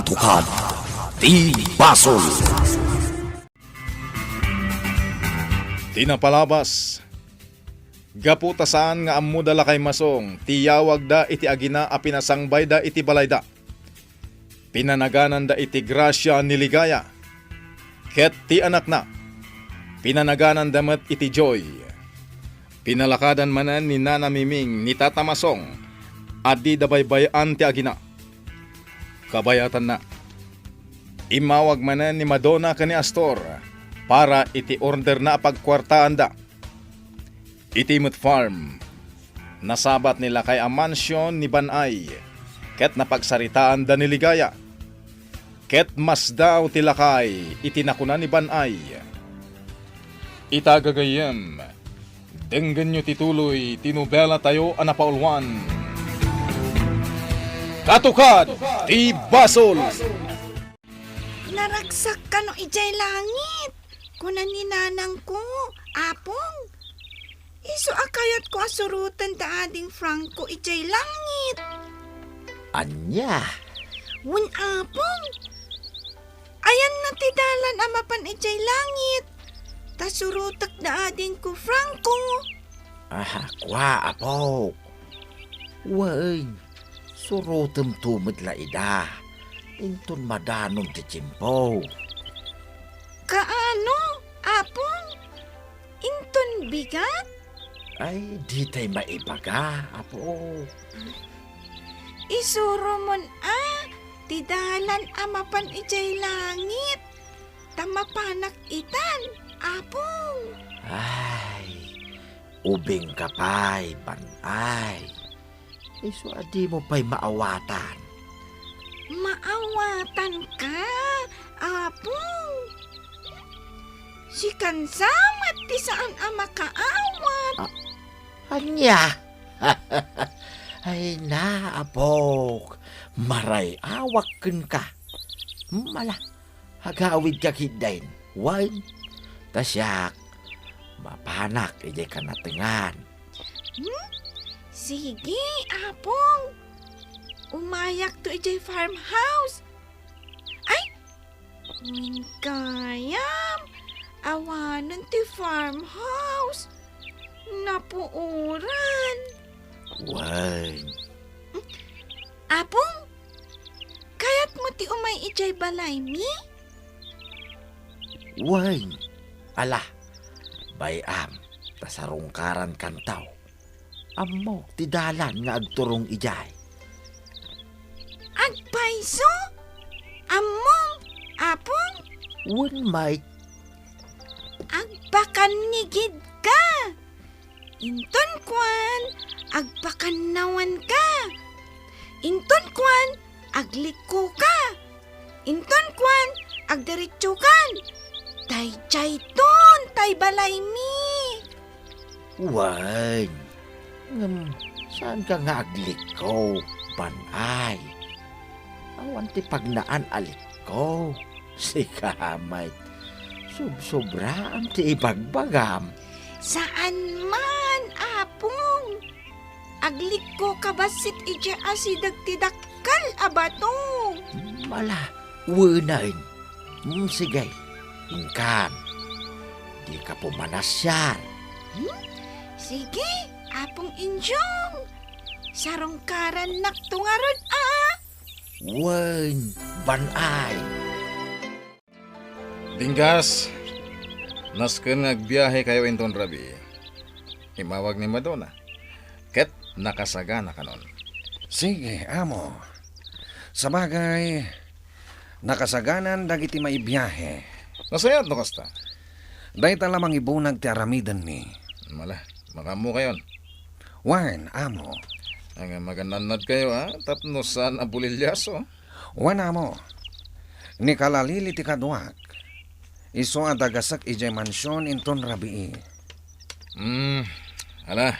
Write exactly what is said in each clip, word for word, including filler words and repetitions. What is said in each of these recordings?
Katukad ti basol. Ti napalabas, gapu ta saan nga ammoda lakay masong ti yawagda iti agina a pinasangbayda iti balayda. Pinanagananda iti grasia ni Ligaya ket ti anakna. Pinanagananda met iti Joy. Pinalakadan manen ni Nana Miming ni Tata Masong a dida baybay-an ti agina. Kabayatanna, immawag manen ni Madonna ken ni Astor para iti orderna a pagkuartaanda. Iti met farm, nasabat ni lakay a mansion ni Banay, ket napagsaritaanda ni Ligaya. Ket masdaw ti lakay iti nakuna ni Banay. Ita gagayyem, denggenyo ti tuloy ti nobelatayo a napauluan, Katukad ti Basol. Naragsak kano idiay langit, kuna ni nanangko, Apong. Isu a kayatko a suroten da ading Franco idiay langit. Ania? Wen, Apong. Ayanna ti dalan a mapan idiay langit. Ta surotek da adingko Franco. Aha, kua, Apo. Wen, surotemto met la ida. Inton madanom ti tiempo. Kaano, Apong? Inton bigat? Ay, ditay maibaga, Apo. Isuromon a ti dalan a mapan idiay langit, ta mapanak itan, Apong. Ay, ubingka pay, Banay. Isu a dimo pay maawatan. Maawatanka, Apong. Sikan sa met ti saan a makaawat. A-, ania? Ay na, Apok. Maray-awak kenka. Mala, agawidka ketdin. Wen, ta siak, mapanak idiay kanatengan. Hmm? Sige, Apong. Umayakto idiay farmhouse. Ay, wen gayam, awanen ti farmhouse. Napuoran. Wen. Apong, kayatmo ti umay idiay balaymi? Wen, ala, bay-am, ta sarungkarankanto. Ammok ti dalan nga agturong idiay. Agpayso? Ammom, Apong? Wen, Mike. Agpakannigidka. Inton kuan, agpakannawanka. Inton kuan, aglikkoka. Inton kuan, agdiretsokan. Daydiayton tay balaymi. Wen, ngem saanka nga aglikko, Banay. Awan ti pagnaan a likko. Sika met, sobsobraam ti ibagbagam. Saan man, Apong. Aglikkoka bassit idiay asideg ti dakkel a bato. Mala, wenen. Mm, sige, inkan. Dika pumanasiar. Hmm? Sige, Apong Injong. Sarungkarannakto ngarud, a. Wen, Banay. Dinggas, nasken nga agbiahekayo inton rabii. Immawag ni Madonna, ket nakasagana kanon. Sige, amo. Sabagay, nakasaganan dagiti maibiahe. Nasayaat no kasta. Dayta la mangibunag ti aramidenmi. Mala, makaammokayon. Wen, amo. Nga maganannadkayo, a, tapno saan a buliliaso. Wen, amo. Ni Kalalili ti kaduak. Isu a dagasek idiay mansion inton rabii. Hmm, ala.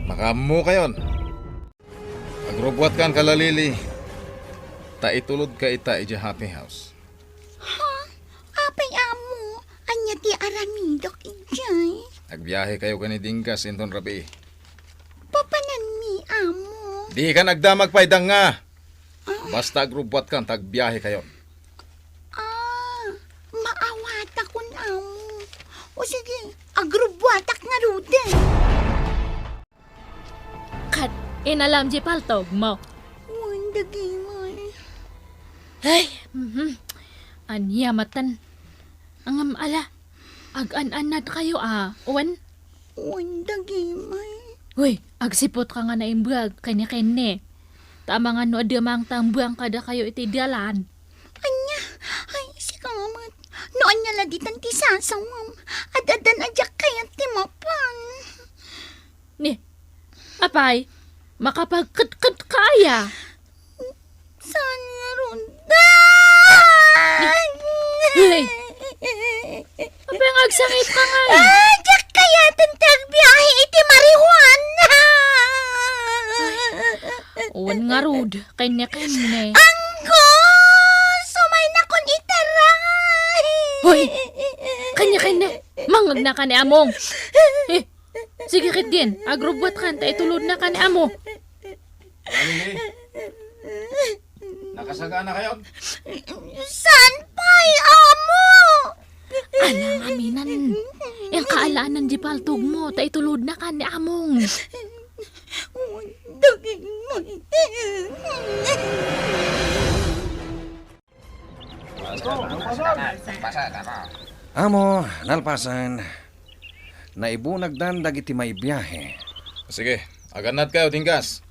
Makaammokayon. Agrubbuatkan, Kalalili, ta itulodka ita idiay happy house. Ha? Apay, amo? Ania ti aramidek idiay? Agbiahekayo ken ni Dinggas inton rabii. Papananmi, amo? Dikan agdamag pay, danga! Ah, Basta agrubbuatkan ta agbiahekayon. Ah, maawatakon, amo. O sige, agrubbuatak ngaruden. Ket inalam diay paltogmo. Wen, dagimay. Ay, mhm. Ania maten? Ngem ala, agan-annadkayo a, wen? Wen, dagimay. Uy, agsiputka nga naimbag kenni-kenni. Ta amangan no adda mangtambang kadakayo iti dalan. Ania? Ay, sika nga met. No ania la ditan ti sasawam. Ad-addan a diak kayat ti mapan. Ni, apay, makapagketketka aya? Saan ngarud? Hey! Apay nga agsangitka ngay? Ay, diak kayaten ti agbiahe iti marijuana. Wen ngarud, kenni-kenni. Anggo! Sumaynakon itaray! Hoy! Kenni-kenni! Mangngegna ka ni Among! Eh, sige ketdin, agrubbuatkan ta itulodna ka ni Amo. Lili, nakasagana kayo? Saan pay, Amo? Ala, aminan. Inka alanan diay paltogmo, ta itulodna ka ni Among. Daging mo. Amo, nalpasen, naibunagdan dagiti maibiahe. Sige, agannad kayo, Dinggas.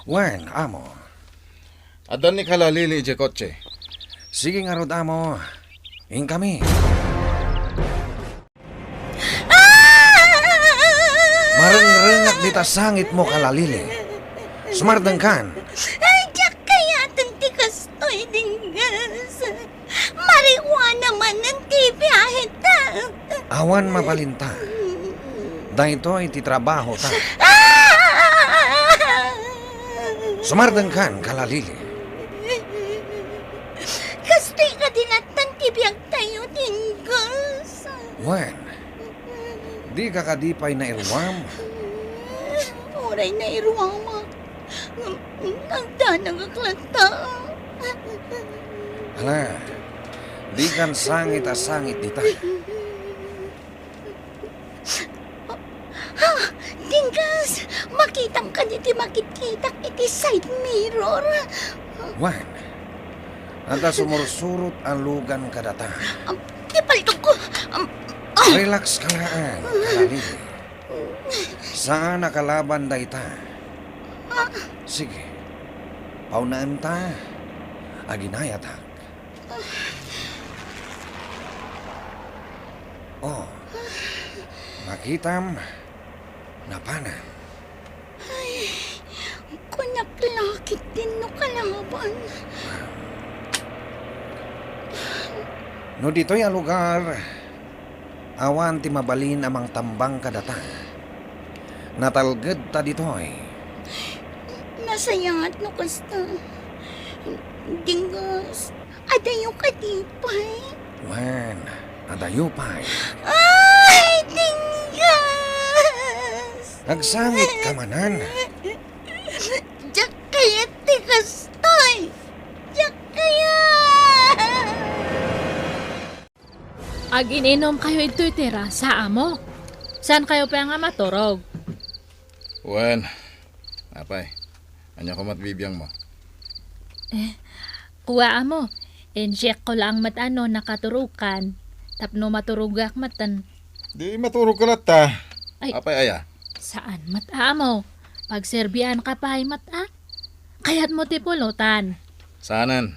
Wen, amo. Addan ni Kalalili idiay kotse. Sige ngarud, amo. Inkami. Marengrengak dita sangitmo, Kalalili. Sumardengkan. Ay, diak kayaten ti kastoy, Dinggas. Marijuana manen ti biaheta. Awan mabalinta. Daytoy ti trabahota. Sumardengkan, Kalalili. Kastoy kadi lattan ti biagtayo, Dinggas. Wen, dika kadi pay nairuam? Uray nairuamak, ngem nagdanagak latta. Hala, dikan sangit a sangit dita. Ha? Dinggas, makitam kadi ti makitkitak iti side mirror? Wen, adda sumursurot a lugan kadata. Am, ti paltogko. Am, ah! Relax ka laeng, Kalalili. Saan a kalaban dayta. Ah. Sige. Paunaenta. Aginayatak. Oh, makitam, napanan. Ay, kunak lakit din no kalaban. No ditoy a lugar, awan ti mabalin a mangtambang kadata. Natalgedta ditoy. Nasayaat no kasta. Dinggas, adayo kadi pay? Wen, adayo pay. Ay, Dinggas! Agsangit ka manen. Diak kayat ti kastoy. Diak kayat. Agin-inom kayo idtoy terasa, Amo. Saan kayo pay nga maturog? Wen, apay, ania koma ti bibiangmo? Eh, kua, Amo. Incheck ko laeng met no nakaturokan. Tapno maturogak metten. Di maturog ka latta. Ay. Apay aya? Saan met, Amo. Pagserbian ka pay met, a? Kayatmo ti pulutan? Saanen.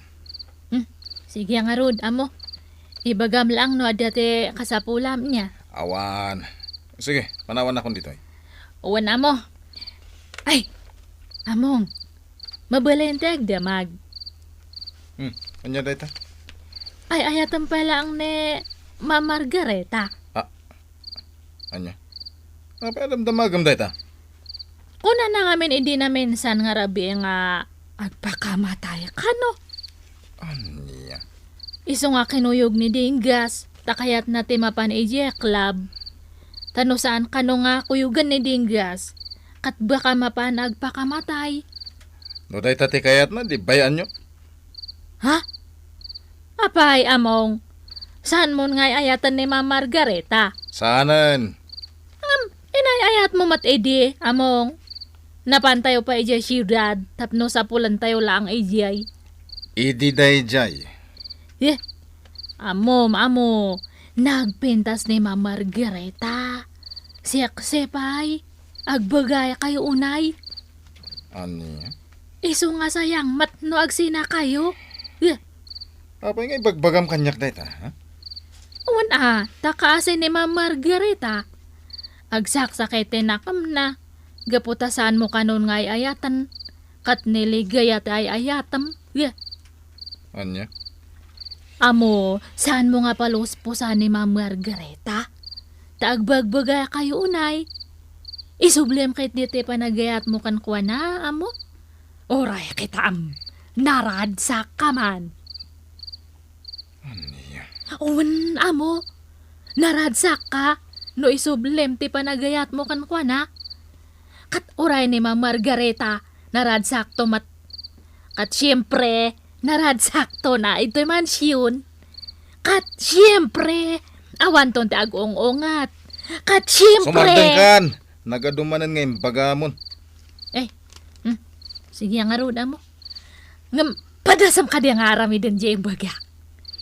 Hmm, sige ngarud, Amo. Ibagam laeng no adda ti kasapulam nia. Awan. Sige, panawanakon ditoy. Wen, Amo. Ay, Among. Mabalin ti agdamag. Hmm, ania dayta? Ay, ayatem pay laeng ni Ma'am Margareta. Ah, Ania? Apay a damdamagem dayta? Kunana ngamin idi naminsan nga rabii nga agpakamatay kano. Ania? Isu nga kinuyog ni Dinggas, ta kayatna ti mapan idiay club. Ta no saan kano nga kuyogen ni Dinggas, ket baka mapan agpakamatay. No dayta ti kayatna, di bay-anyo. Ha? Apay, Among, saanmon nga ay-ayaten ni Ma'am Margarita? Saanen. Ngem, inay-ayatmo met idi, Among. Napantayo pay idiay siudad tapno sapulentayo laeng idiay. Idi daydiay. Eh, ammom, ammo, nagpintas ni Ma'am Margarita. Seksi pay. Agbagakayo unay. Ania? Isu nga sayang met no agsinakayo. Eh. Apay nga ibagbagam kaniak dayta, ha? Wen a, ta kaasi ni Ma'am Margarita. Agsaksakit ti nakemna. Gapu ta saanmo kanon nga ay-ayaten. Ket ni Ligaya ti ay-ayatem. Eh. Ania? Ammo, saanmo nga palusposan ni Ma'am Margarita? Ta agbagbagakayo unay. Isublem ketdi ti panagayatmo kenkuana, ammo? Uray kitam, naradsakka man. Ania? Wen, ammo, naradsakka no isublem ti panagayatmo kenkuana. Ket uray ni Ma'am Margarita, naradsakto met. Ket siempre, naradsakto na itoy mansion. Ket siempre, awanton ti agung-unget. Ket siempre. Sumardengkan! Nagadu manen nga imbagamon. Eh, hmm. Sige, ngarud, ammo. Ngem, padasam kadi nga aramiden diay imbaga.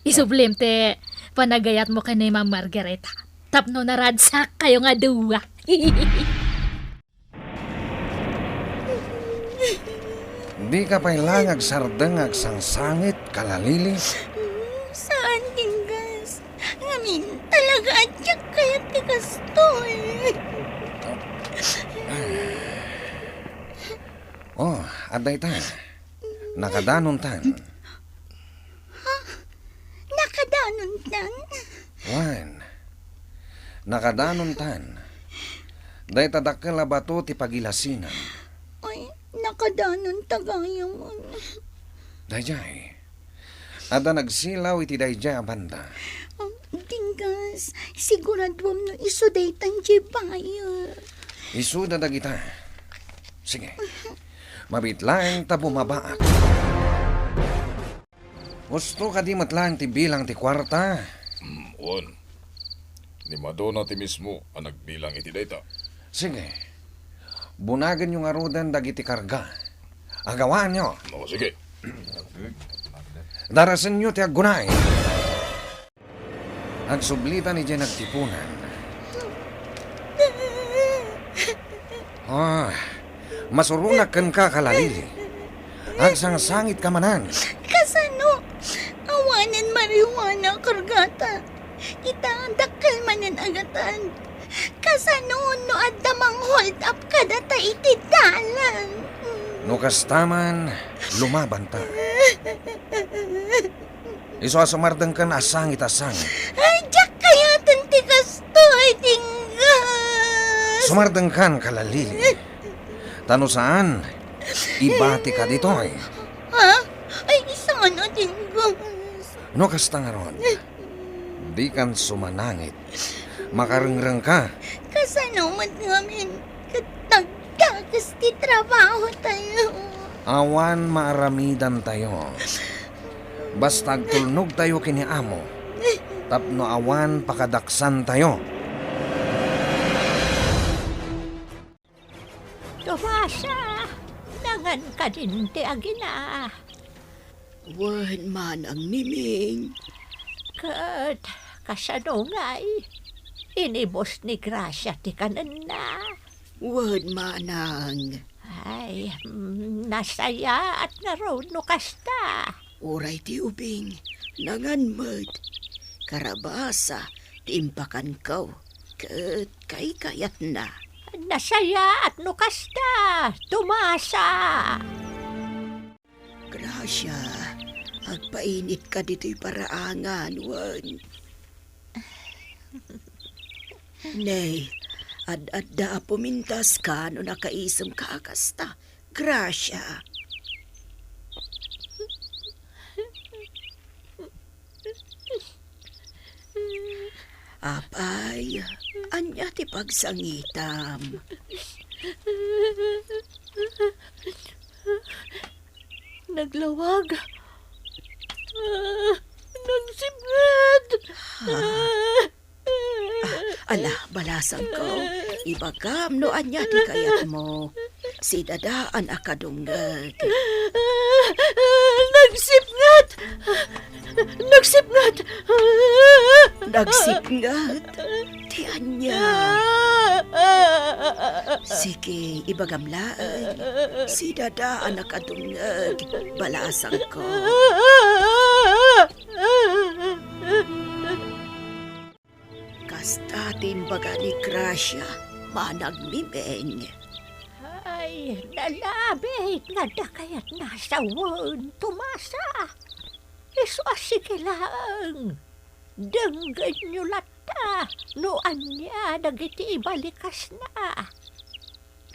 Isublem ti panagayatmo ken ni Ma'am Margarita. Tapno naradsakkayo nga dua. Dika pay laeng agsardeng nga agsangsangit, kalalili? Saan, Dinggas. Ngamin, talaga a diak kayat ti kastoy. Oh, adda ita. Nakadanontan. Ha? Nakadanontan? Wen. Nakadanontan. Dayta dakkel a bato ti pagilasinan. Ay, nakadanonta gayam. Daydiay. Adda nagsilaw iti daydiay a banda. Oh, Dinggas, siguraduam no isu daytan diay bayar. Isuda dagita. Sige. Mabiit laeng ta bumabaak. Husto kadi met laeng ti bilang ti kuarta? Mm, wen. Ni Madonna ti mismo a nagbilang iti dayta. Sige. Bunagenyo ngaruden dagiti karga. Agawaanyo. O, sige. Darasenyo ti aggunay. Agsublitan idiay nagtipunan. Ah, masuronak kenka, kalalili. Agsangsangitka manen. Kasano? Awanen marijuana a kargata. Ita, dakkel manen a gatad. Kasano no adda mang-hold up kadata iti dalan? No kasta man, lumabanta. Isu a sumardengkan a sangit a sangit. Ay, diak kayaten ti kastoy, Dinggas. Sumardengkan, kalalili. Ta no saan, ibatika ditoy. Ha? Ay, saan a, Dinggas. No kasta ngarud, dikan sumanangit. Makarengrengka. Kasano met ngamin ket nagdakes ti trabahotayo? Awan maaramidantayo. Basta agtulnogtayo ken ni Amo tapno awan pakadaksantayo. Tomasa, nangan kadin ti agina. Wen, Manang Miming. Ket kasano ngay? Inibus ni Gracia ti kanenna. Wen, Manang. Ay, mm, nasayaat ngarud no kasta. Uray ti ubing, nangan met. Karabasa ti impakanko, ket kaykayatna. Nasayaat no kasta, Tomasa. Gracia, agpainitka ditoy paraangan, wen. Nay, ad-adda a pumintaska no nakaisemka a kasta. Gracia. Apay, ania ti pagsangitam? Naglawag. Ah, nagsipnget. Ah. Ah, ala, balasangko, ibagam no ania ti kayatmo. Si dadaan a kadungngeg. Nagsipnget! Nagsipnget! Nagsipnget? Ti ania? Sige, ibagam laeng. Si dadaan a kadungngeg, balasangko. Kasta ti imbaga ni Gracia, Manang Miming. Ay, nalabit nga adda kayatna a sawen, Tomasa. Isu a sige laeng. Denggenyo latta no ania dagiti ibalikasna.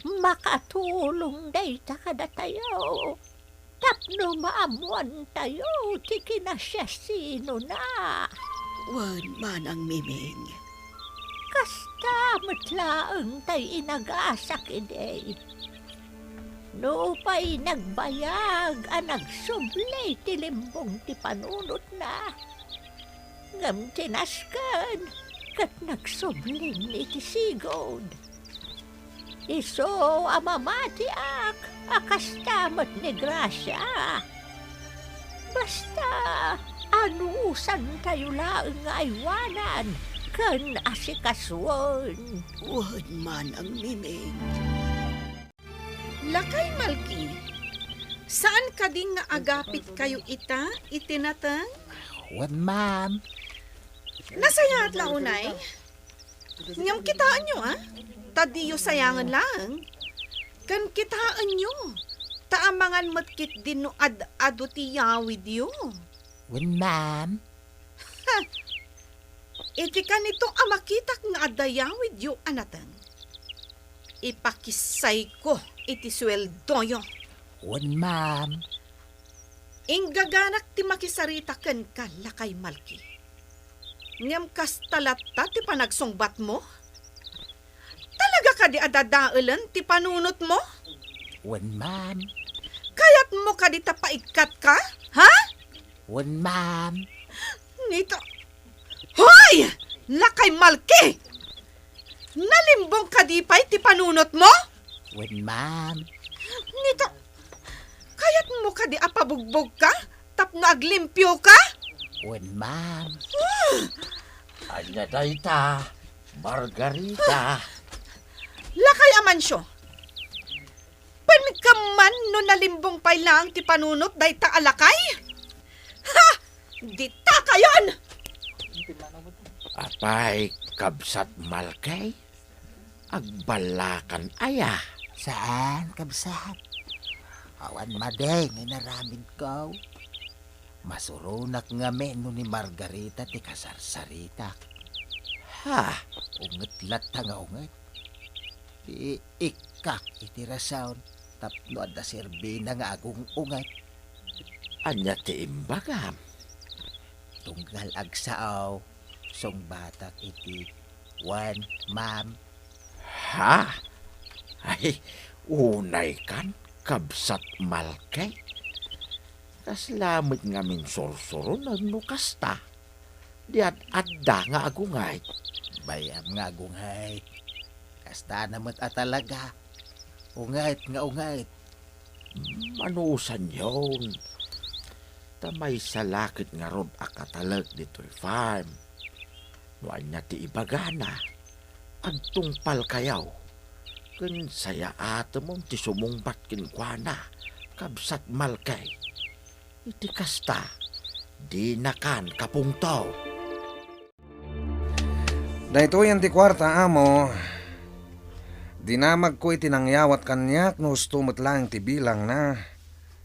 Makatulong dayta kadatayo tapno maammoantayo ti kinasiasinona. Wen, Manang Miming. Kasta met laeng tay inagasak idi. Nupay nagbayag a nagsubli ti limbong ti panunotna, ngem ti nasken ket nagsublin iti sigud. Isu a mamatiak a kasta met ni Gracia. Basta, anusantayo laeng nga aywanan ken asikasuen. Wen, Manang Miming. Lakay Malki, saan kadi nga agapitkayo ita iti nateng? Wen, ma'am. Nasayaat la unay? Ngem kitaenyo, a? Ta diyo sayangen laeng. Ken kitaenyo, ta amangan met ketdi no ad-adu ti yawidyo. Wen, ma'am. Ha! Iti kanito a makitak nga adda yawidyo a nateng, ipakissayko iti sueldoyo. Wen, ma'am. Inggaganak ti makisarita kenka, Lakay Malki. Ngem kasta latta ti panagsungbatmo? Talaga kadi a dadaelen ti panunotmo? Wen, ma'am. Kayatmo kadi ta paikkatka? Ha? Wen, ma'am. Nito. Hoy! Lakay Malki! Nalimbong kadi pay ti panunotmo? Wen, ma'am. Nito. Kayatmo kadi a pabugbogka tapno aglimpioka? Wen, ma'am. Ah! Ania dayta, Margarita? Lakay Amancio, pengka man no nalimbong pay laeng ti panunot dayta a lakay? Ha! Ditakayon! Apay, kabsat Malkay? Agballakan aya? Saan, kabsat. Awan madi nga inaramidko. Masuronak ngamin no ni Margarita ti kasarsaritak. Ha? Unget latta nga unget. Iikkak iti rason tapno adda serbina nga agung-unget. Ania ti imbagam? Tunggal agsao, sungbatak iti wen, ma'am. Ha? Ay, unaykan, kabsat Malkay. Kasla met ngamin sursuronen no kasta. Di ad-adda nga agunget. Bay-am nga agunget. Kastana met a talaga. Unget nga unget. Manusanyon. Ta maysa la ket ngarud a katalek ditoy farm. No ania ti ibagana, agtungpalkayo. Ken sayaatemon ti sumungbat kenkuana, kabsat Malkay. Iti kasta, dinakan kapungto. Daytoyen ti kuarta, amo. Dinamagko iti nangyawat kaniak no husto met laeng ti bilangna,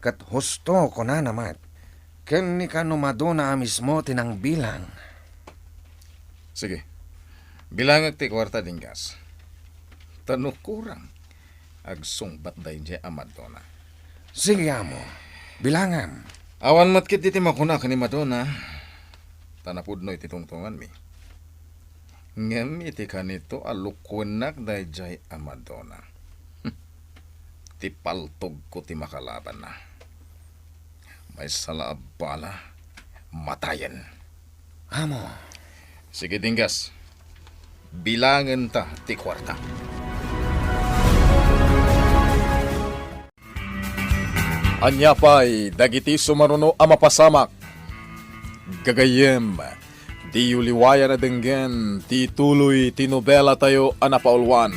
ket husto, kunana met. Ken ni kano Madonna a mismo ti nangbilang. Sige. Bilangek ti kuarta, Dinggas. Ta no kurang, agsungbat daydiay a Madonna. Sige, amo. Bilangam. Awan met ketdi ti makuna ken ni Madonna, ta napudno iti tungtunganmi. Ngem iti kanito a lukuennak daydiay a Madonna. Ti paltogko ti makalabanna. Maysa la a bala Matayen. Amo. Sige, Dinggas. Bilangenta ti kuarta. Ania pay dagiti sumaruno a mapasamak? Gagayyem, diyo liwayan a denggen ti tuloy ti nobelatayo a napauluan.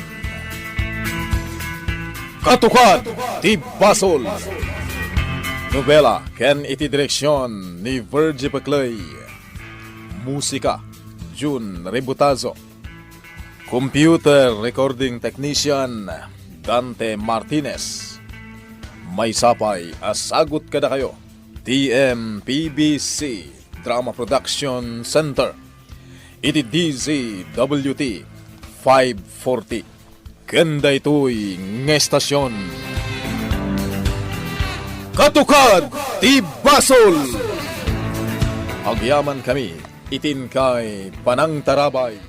Katukad ti Basol! Nobela ken iti direksion ni Virgie Pecley. Musika, Jun Rebutazo. Computer recording technician, Dante Martinez. Maysa pay a sagut kadakayo, T M P B C Drama Production Center, iti D Z W T five forty. Ken daytoy nga estasion, Katukad ti Basol! Agyamankami iti inkay panangtarabay.